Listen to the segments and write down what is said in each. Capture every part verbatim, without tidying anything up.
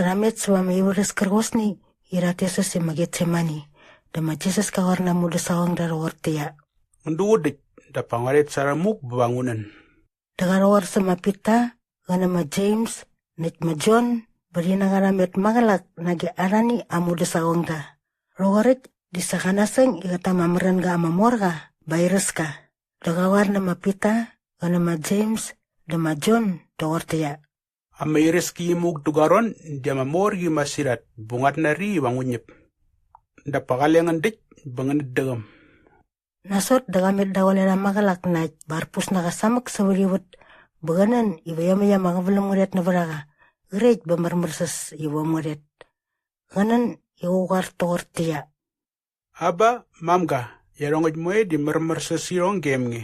Rha met säva ama ivärhäs kärqosni i rhat tes äs i ma Getsemani. Dä ma Jisas ka qoar na aa mudäsaqongda rhoqortäqyia, “Ngän duqudäkt, dap pa ngua rhet sa rhämuk bä va ngu nän.” Dä qa rhoqor sä ma Pita qä nä ma Jems näkt ma Jon bä rhi na qa rha met maqälak nage arhani aa mudäsaqongda. Rhoqoräkt di sa qa nasäng i qät ta ama märänga ama mor qa bä airäs ka. Dä qa qoar nä ma Pita qä nä ma Jems dä ma Jon doqortäqyia, “Ama iräski imuk dä gua ron di ama mor qi masirhat bä nguat nari iva ngu ñäp. Dap pa qale ngän däkt bä ngänät däqäm.” Nasot dä qa met daqule rha maqälak na äkt bä arpus na qa samäk sävät ivät bä qä nän iva iomäkt ama qäväläm ngät rhet nävät a qa qrekt bä märmärsäs iva om ngät rhet. Qä nän i qä qoar toqortäqyia, “Aba, Mamga, iarhongäkt moe di märmärsäs irhong gem nge.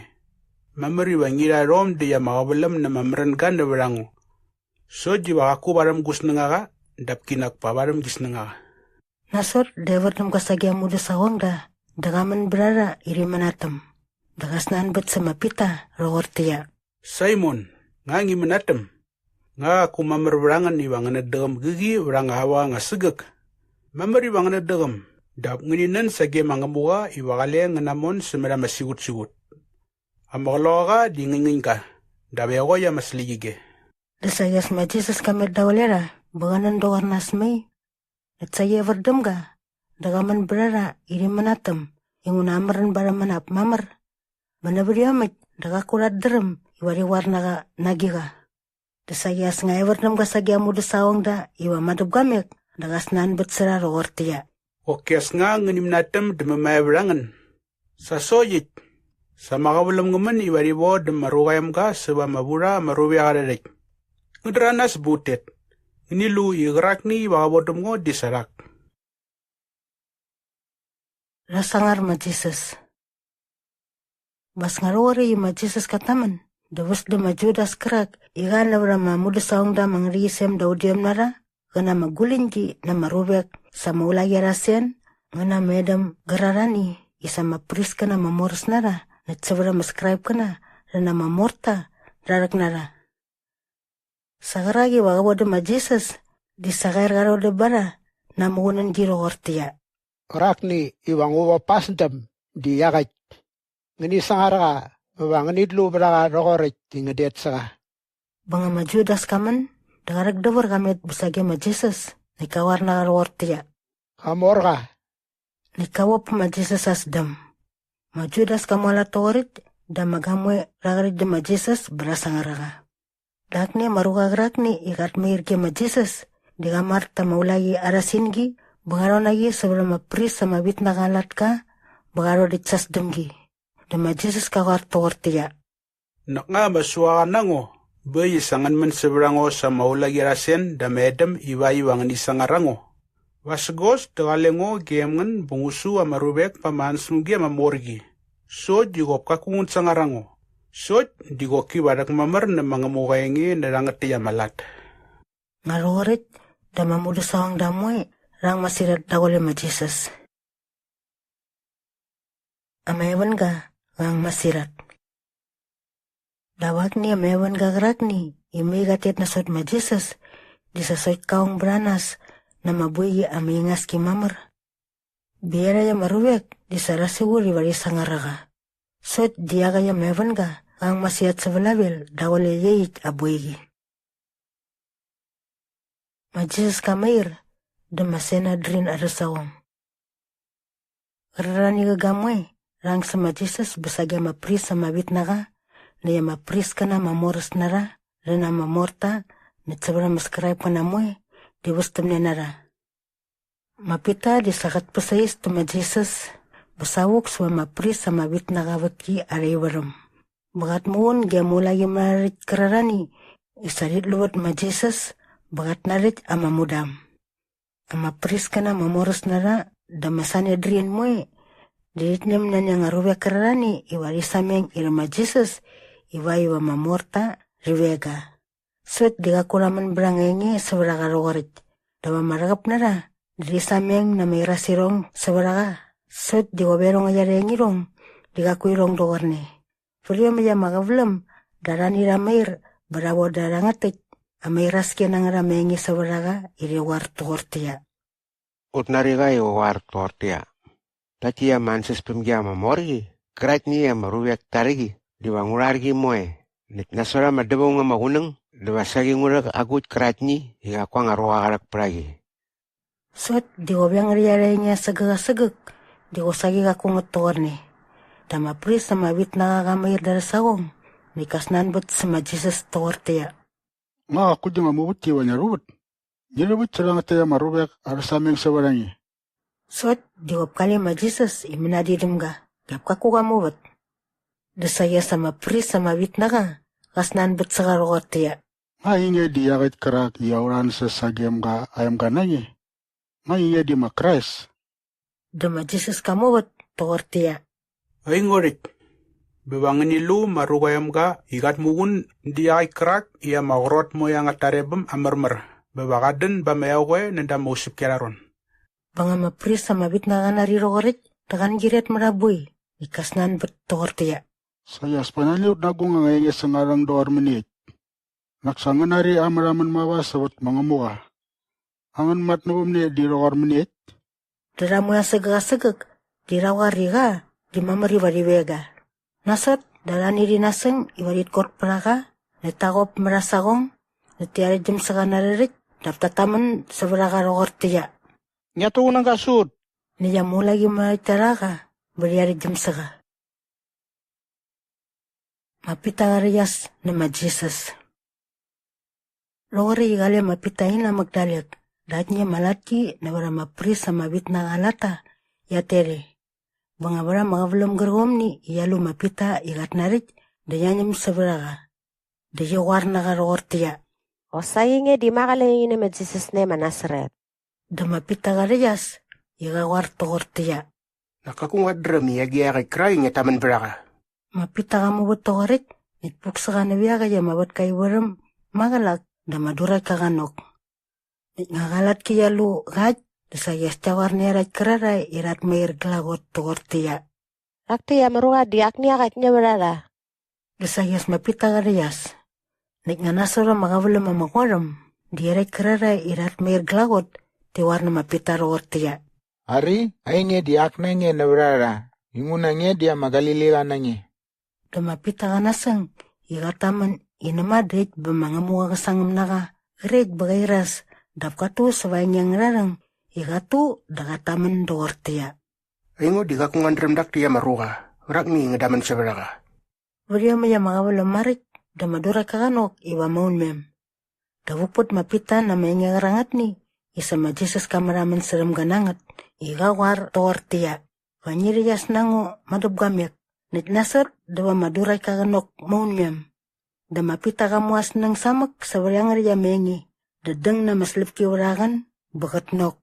Mamär iva ngi rha rhom däkt ama qäväläm na ama märänga nävät a ngo. Sokt diva qaku varhäm gu snängaqa dap kinak pa varhäm gi snängaqa.” Nasot dä evär däm ga sage aa mudäsaqongda dä qa män bät a rha i rhi mänatäm. Dä qa snanbät sä ma Pita rhoqortäqyia, “Saimon, nga ngi mänatäm? Nga qaku mamär vät a ngän iva ngänät däqäm gäqi vät anga ava anga sägäk? Mamär iva ngänät däqäm dap ngäni nän sage ma Ngämuqa iva qale ngän namon sämät ama siqutsiqut. Ama Qloqaqa di ngäñngäñ ga dap eqokt ama släqyige.” Dä saqi as ma Jisas ka met daqule rha bä qä nän doqor nas mai. Näkt saqi evär däm ga dä qa män bät a rha i rhi mänatäm inguna aa märän barhäm män ap mamär. Bä nävät iomäkt dä qaku rhat dräm iva rhi qoar na qa na agiqa. Dä saqi as nga evär däm ga sage aa mudäsaqongda iva madäp ga mek dä qa snanbät sä rha rhoqortäqyia, “Qoki as nga ngäni mänatäm dä mämae vät a ngän? Sa sokt äkt, sa ama qäväläm ngä män iva rhi vodäm ma Ruqa aa Emga säva ama vu rha ama ruvek arhä rhäkt. Ngän däranas bä ut tet. Ngäni lu i qärakni iva qä vodäm ngo di sa rhak.” Rha sangar ma Jisas. Bä as nga rhoqoräkt i ma Jisas kat tamän dä väs dä ma Judas kärak i qa nävät ama mudäsaqongda ama ngärhäqyisem da udiom na rha qä na ama guläñgi na ama ruvek sa ama ulaqi arha sen ngä na ama edäm gärarhani i sa ama priskäna ama moräs na rha näkt sävät ama skraipkäna rhä na ama morta dä rha rhäk na rha. Sa qärak iva qä vodäm ma Jisas di sa qa er qa rhodäm ba rha na aa muqunängi rhoqortäqyia, “Qärakni iva ngu vop pas däm di iaqäkt. Ngäni sangar qa bä va ngänit lu vät a qa rhoqoräkt i ngän det sä qa.” Bä nga ma Judas ka män dä qa rhäkdävär qa met bä sage ma Jisas näkt ka qoar na qa rhoqortäqyia, “Qa mor qa.” Näkt ka vop pä ma Jisas aa sdäm. Ma Judas ka mualat toqoräkt dä ama gamoe rha qräkt dä ma Jisas bä rha sangar a qa. Dä akni ama ruqa qärakni i qat mair ge ma Jisas di qa mar ta ama ulaqi arha singi bä qa rhon na qi sävät ama pris ama vitnaqa aa latka bä qa rhodäkt sa aa sdäm gi. Dä ma Jisas ka qoar toqortäqyia, “Nak nga ama suaqa na ngo bä äkt i sa ngän män sävät a ngo sa ama ulaqi arha sen da ama edäm ivakt iva ngäni sangar a ngo? Vasägos dä qale ngo gem ngän bä ngu su ama ruvek pa ama ansämgi ama mor qi. Sokt di qop kaku ngän sangar a ngo. Sokt di qoki va rhäkmamär nä ma Ngämuqa aa enge nä rhangät täkt ama lat.” Nga rhoqoräkt dä ama mudäsaqongda moe rha ang masirhat daqule ma Jisas. Ama evänga qa ang masirhat. Dap akni ama evänga qärakni i mai qat tet nasot ma Jisas di sa sokt ka ong bät a nas na ama boiqi ama ingaski mamär. Bä iarhakt ama ruvek di sa rha siqut iva rhi sangar a qa. Sokt di iaqäkt ama evänga qa ang masirhat sävä lavel daqule iaqyäkt aa boiqi. Ma Jisas ka mair dä ma Sanedrin arhä saqong. Qärarhani qä gamoe rha ang sä ma Jisas bä sage ama pris ama vitnaqa näkt ama priskäna ama moräs na rha rhä na ama morta näkt sävät ama skraipkäna moe di västämne na rha. Ma Pita di sa qät päsais tä ma Jisas bä savuk säva ama pris ama vitnaqa aa vätki arha ivärhäm. Bä qat muqun ge ama ulaqimärharhärhäkt kärarhani i sa rhit luvät ma Jisas bä qat narhäkt ama mudam. Ama priskäna ama moräs na rha dä ma Sanedrin moe di rhit ñäm nani anga ruvek kärarhani iva rhi sameng irhä ma Jisas ivakt iva ama morta rhi veng ga. Sokt di qaku rha män bät anga enge sävät a qa rhoqoräkt dap ama rhäqäp na rha di rhi sameng na ama irasirhong sävät a qa. Sokt di qop iarhongäkt arha engirhong di qaku irhong doqorne. Vät iomäkt ama qäväläm dä arhani rha mair bä rha voda rhangät täkt ama iraski na ngät ama enge sävät a qa i rhi qoar toqortäqyia, “Ut nari qa i qä qoar toqortäqyia, ‘Rhakt täkt ama ansäspämgi ama mor qi qäraktni i ama ruvek ta rhäqi diva ngu rhar qi moe näkt nasot ama dävaung ama qunäng dä va saqi ngu rhäk agukt käraktni i qaku anga ruqa qa rhäk pät a qi.’” Sokt di qop iangärhäkt arha enge sägäk asägäk di qosaqi qaku ngät toqorne. Dä ama pris ama vitnaqa qa mair da arhä saqong näkt ka snanbät sä ma Jisas toqortäqyia, “Nga qaku gi nga muvätki iva ngia rhuvät? Ngi rhäväkt sä rhangät täkt ama ruvek arhä sameng sävät a nge.” Sokt di qop kale ma Jisas i mänadin däm ga dap kaku qa muvät. Dä saqi as ama pris ama vitnaqa qa snanbät sä qa rhoqortäqyia, “Nga ainge di iaqäkt kärak i aurha ansäs sagem ga aa emga na nge? Nga ainge di ma Krais?” Dä ma Jisas ka muvät toqortäqyia, “Aingo rhäkt. Bä va ngäni lu ma Ruqa aa Emga i qat muqun di iaqäkt kärak i ama qrot moe angät tarebäm aa märmär bä va qat dän ba ama eqoe näda ama usäpki arha ron.” Bä nga ama pris ama vitnaqa qa nari rhoqoräkt dä qa nängiret mät aa boi näkt ka snanbät toqortäqyia, “Saqi as pa nani ut na agung anga enge säng aa rhäng doqor mäniekt? Nak sa ngän nari aa märhamän mava sävät ma Ngämuqa. Angän matnävämne di rhoqor mäniekt?” Dä rha moe asägäk asägäk di rha qoar i qa di mamär iva rhi veng ga. Nasot dä arhani rhi nasäng iva rhit kot pät a qa näkt ta qop mät aa saqong näkt ti arhäktgyäm sä qa na arhä rhäkt dap tat tamän sävät a qa rhoqortäqyia, “Ngiat tuqunäga sä ut.” Näkt ama ulaqi maräkt ta rha qa bä rhi arhäktgyäm sä qa. Ma Pita qa rhäqyas nä ma Jisas. Rhoqoräkt i qale ma Pita inamäk dalek dä aktni ama latki nävät ama pris ama vitnaqa aa latta qiat tet e. Bä nga vät ama qäväläm gärqomni i qia lu ma Pita i qat narhäkt dä qia ñäm sävät a qa. Dä qia qoar na qa rhoqortäqyia, “Qosaqi nge di maqale nge nä ma Jisas nae ma Nasaret.” Dä ma Pita qa rhäqyas i qa qoar toqortäqyia, “Nak kaku nguat dräm i agi iaqäkt kärak i ngiat tamän bät a qa.” Ma Pita qa muvät toqoräkt näkt puk sä qa nävä iaqäkt ama vätka aa ivärhäm maqälak dä ama duraktka qa nok. Näkt nga qa latki qia lu qa äkt dä saqi as kia qoar nä iarhakt kärarhae i rhat mair glaqot toqortäqyia, “Rhak täkt ama ruqa di akni iaqäkt nävät a rha.” Dä saqi as ma Pita qa rhäqyas. Näkt nga nasot ama qäväläm ama qot äm di iarhakt kärarhae i rhat mair glaqot ti qoar nä ma Pita rhoqortäqyia, “Ari, ainge di ak na nge nävät a rha inguna nge di ama Galilila na nge.” Dä ma Pita qa nasäng i qat tamän i näma dä äkt bä ma Ngämuqa qä sangäm na qa qrekt bä qa iras dap kat tu säva aa enge angärha rhäng i qat tu dä qat tamän doqortäqyia, “Aingo di qaku nguat dräm dak täkt ama ruqa qärakni i ngän damän sävät a qa.” Vät iomäkt ama qäväläm maräkt dä ama duraktka qa nok iva maunmem. Dä vuk pät ma Pita na ama enge qärangätni i sa ma Jisas ka märhamän särhäm ga na ngät i qa qoar toqortäqyia, “Va ngi rhäqyas na ngo madäp guamek.” Näkt nasot dä va ama duraktka qä nok maunmem. Dä ma Pita qa mu aa snäng samäk sävät iangärhäkt ama enge dä däng na ama släpki vät aa qän bä qät nok.